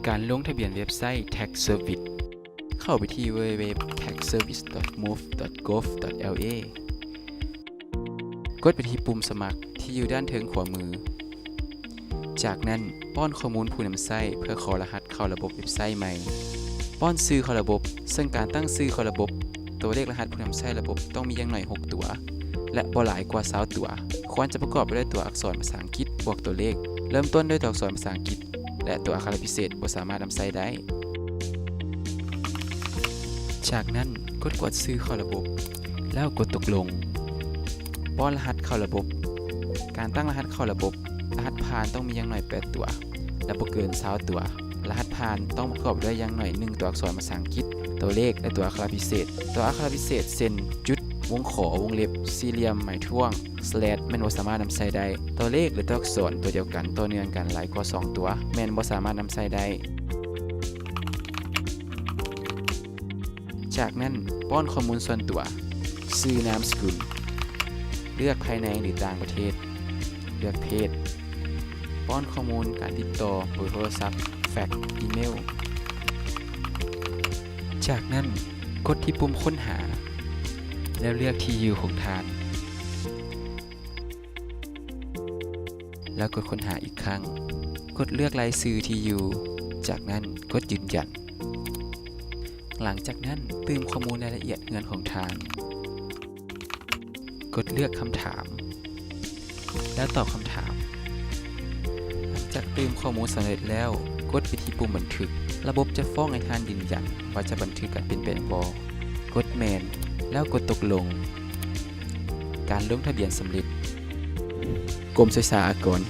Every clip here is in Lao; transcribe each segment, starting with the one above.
ການລົງທະບຽນເວັບໄຊ Tax Service. ເຂົ້າໄປທີ່ www.taxservice.move.gov.la. ກົດໄປທີ່ປຸ່ມສະໝັກທີ່ຢູ່ດ້ານເທິງຂວາມື. ຈາກນັ້ນ, ປ້ອນຂໍ້ມູນຜູ້ນຳໃຊ້ເພື່ອຂໍລະຫັດເຂົ້າລະບົບເວັບໄຊໃໝ່. ປ້ອນຊື່ເຂົ້າລະບົບ, ເຊິ່ງການຕັ້ງຊື່ເຂົ້າລະບົບ, ຕົວເລກລະຫັດຜູ້ນຳໃຊ້ລະບົບຕ້ອງມີຢ່າງໜ້ອຍຫົກຕົວ ແລະ ບໍ່ຫຼາຍກວ່າຊາວຕົວ. ຄວນຈະປະກອບໄປດ້ວຍຕົວອັກສອນພາສາອັງກິດບວກຕົວເລກ. ເລີ່ມຕົ້ນດ້ວຍຕົວອັກສອນພາສາອັງກິດ ແລະ ຕົວອັກຂະລະພິເສດບໍ່ສາມາດນຳໃຊ້ໄດ້. ຈາກນັ້ນ, ກົດກວດຊື່ເຂົ້າລະບົບ ແລ້ວກົດຕົກລົງ. ປ້ອນລະຫັດເຂົ້າລະບົບ. ການຕັ້ງລະຫັດເຂົ້າລະບົບ, ລະຫັດຜ່ານຕ້ອງມີຢ່າງໜ້ອຍແປດຕົວ ແລະ ບໍ່ເກີນຊາວຕົວ. ລະຫັດຜ່ານຕ້ອງປະກອບດ້ວຍຢ່າງໜ້ອຍໜຶ່ງຕົວອັກສອນພາສາອັງກິດ, ຕົວເລກ ແລະ ຕົວອັກຂະລະພິເສດ. ຕົວອັກຂະລະພິເສດ ເຊັ່ນ ຈຸດ, ວົງຂໍ, ວົງເລັບ, ສີ່ຫຼ່ຽມ, ໄມ້ຖ້ວງ, ສະແລັດ ແມ່ນບໍ່ສາມາດນຳໃຊ້ໄດ້. ຕົວເລກ ຫຼື ຕົວອັກສອນຕົວດຽວກັນຕໍ່ເນື່ອງກັນຫຼາຍກວ່າສອງຕົວ ແມ່ນບໍ່ສາມາດນຳໃຊ້ໄດ້. ຈາກນັ້ນ, ປ້ອນຂໍ້ມູນສ່ວນຕົວ, ຊື່, ນາມສະກຸນ, ເລືອກພາຍໃນ ຫຼື ຕ່າງປະເທດ, ເລືອກເພດ, ປ້ອນຂໍ້ມູນການຕິດຕໍ່, ເບີໂທລະສັບ, ແຟັກ, ອີເມວ. ຈາກນັ້ນ, ກົດທີ່ປຸ່ມຄົ້ນຫາ ແລ້ວເລືອກທີ່ຢູ່ຂອງທ່ານ. ແລ້ວກົດຄົ້ນຫາອີກຄັ້ງ. ກົດເລືອກລາຍຊື່ທີ່ຢູ່, ຈາກນັ້ນກົດຢືນຢັນ. ຫຼັງຈາກນັ້ນ, ຕື່ມຂໍ້ມູນລາຍລະອຽດເຮືອນຂອງທ່ານ. ກົດເລືອກຄຳຖາມ ແລ້ວຕອບຄຳຖາມ. ຫຼັງຈາກຕື່ມຂໍ້ມູນສຳເລັດແລ້ວ, ກົດໄປທີ່ປຸ່ມບັນທຶກ. ລະບົບຈະຟ້ອງໃຫ້ທ່ານຢືນຢັນວ່າຈະບັນທຶກການປ່ຽນແປງບໍ່. ກົດແມ່ນ ແລ້ວກົດຕົກລົງ. ການລົງທະບຽນສຳເລັດ. ກົມສ່ວຍສາອາກອນ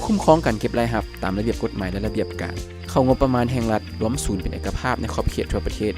ຄຸ້ມຄອງການເກັບລາຍຮັບຕາມລະບຽບກົດໝາຍ ແລະ ລະບຽບການ. ເຂົ້າງົບປະມານແຫ່ງລັດລວມສູນເປັນເອກະພາບໃນຂອບເຂດທົ່ວປະເທດ.